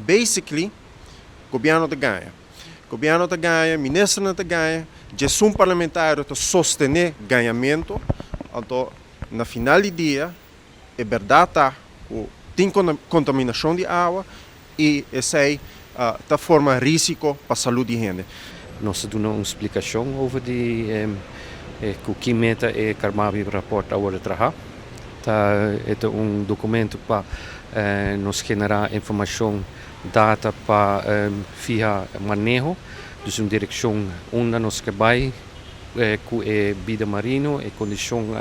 Basically, gobièrnu ta gaña. Gobièrnu ta gaña, ministernan ta gaña, 11 parlamentario ta sostené gañamentu. Anto, na final di dia, e bèrdat ta ku tin kontaminashon di awa i esei ta forma rísiko pa salú di hende. Nos a duna un splikashon over di ku ki meta e Carmabi Rapport a wòrdu trahá. Ta e ta un dokumento pa nos generá informashon, data pa fiha maneho, dus un direkshon unda nos ke bai ku e bida marino, e kondishon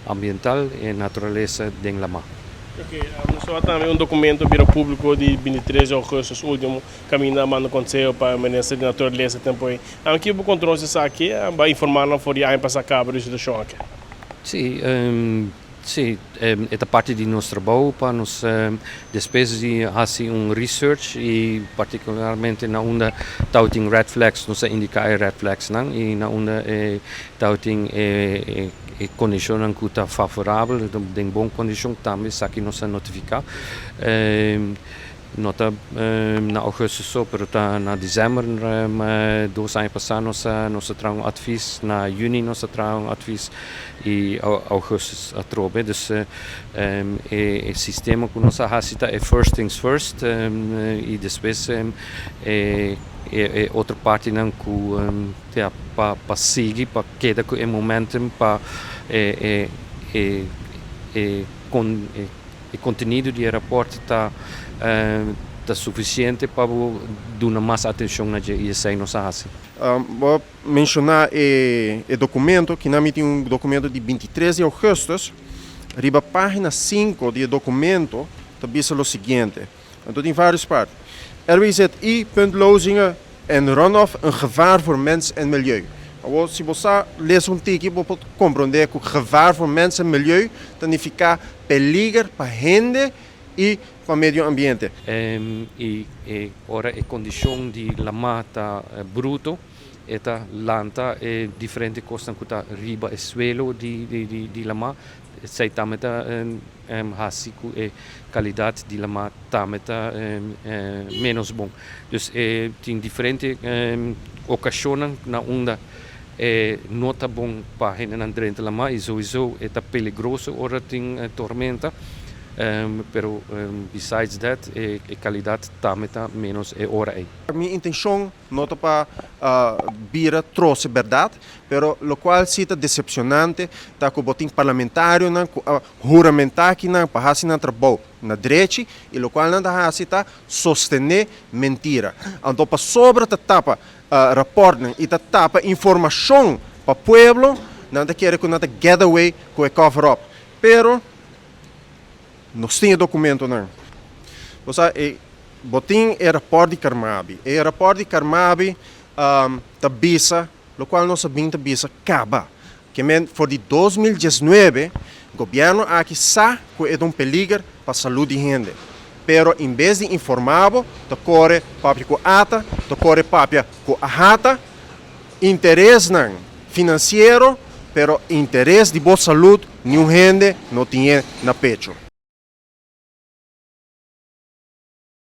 ambiental, e naturalesa den lamá. Ok, nos tabata tambe un dokumento bira públiko di 23 di ougùstùs último, kaminda a manda konseho pa minister di naturalesa tempu ei. Ki bo kontrol si esaki a informá nan for di aña pasá kaba di situashon aki? Sí, sí, e ta parti di nos trabou pa nos despues di hasi un research i partikularmente na unda tabatin red flags, nos a indiká e red flagsnan i na unda e tabatin e e kondishonnan ku ta favorabel, den bon kondishon tambe esaki nos a notifiká. No ta na ougùstùs so, pero ta na desèmber 2 aña pasá nos a nos a traha un advis, na yüni nos a traha un advis i ougùstùs atrobe. Dus e sistema ku nos a hasi ta e first things first i despues e e otro partinan ku ya pa pa sigui pa keda ku e momentum pa e e e kon e kontenido di e rapòrt ta ta sufisiente pa bo duna mas atenshon na dje i esei nos a hasi. Bo a menshoná e e dokumento, kinan mi tin un dokumento di 23 di ougùstùs. Riba página 5 di e dokumento ta bisa lo siguiente, anto tin vários parti, RWZI punt lozingen en runoff een gevaar voor mens en milieu. Awor si bo sa lesa un tiki bo por komprondé ku gevaar voor mens en milieu ta nifiká peliger pa hende i pa medio ambiente. I e ora e kondishon di lamá ta bruto, e ta lanta e diferente kosnan ku ta riba e suelo di lamá. Esei tambe ta hasi ku e kalidat di lamá tambe ta ménos bon. Dus e tin diferente okashonnan na unda e no ta bon pa hendenan drenta lamá i souiso e ta peligroso ora tin tormenta. Pero besides that e kalidat tambe ta ménos e ora ei. Mi intenshon no ta pa bira trose bèrdat, pero lokual si ta desepshonante ta ku bo tin parlamentarionan ku a huramentá akinan pa hasi nan trabou na drechi i lokual nan ta hasi ta sostené mentira. Anto pasobra ta tapa rapòrtnan i ta tapa informashon pa pueblo, nan ta kere ku nan ta get away ku e cover up. Pero nos tin e dokumentonan. Bo sa e bo tin e rapòrt di Carmabi. E rapòrt di Carmabi ta bisa lokual nos a bin ta bisa kaba. Ke men for di 2019 gobièrnu aki sa ku e ta un peliger pa salú di hende. Pero en bes di informá bo, ta kore papia ku ata, ta kore papia ku ahata, interesnan finansiero, pero interes di bo salud niun hende no tin e na pecho.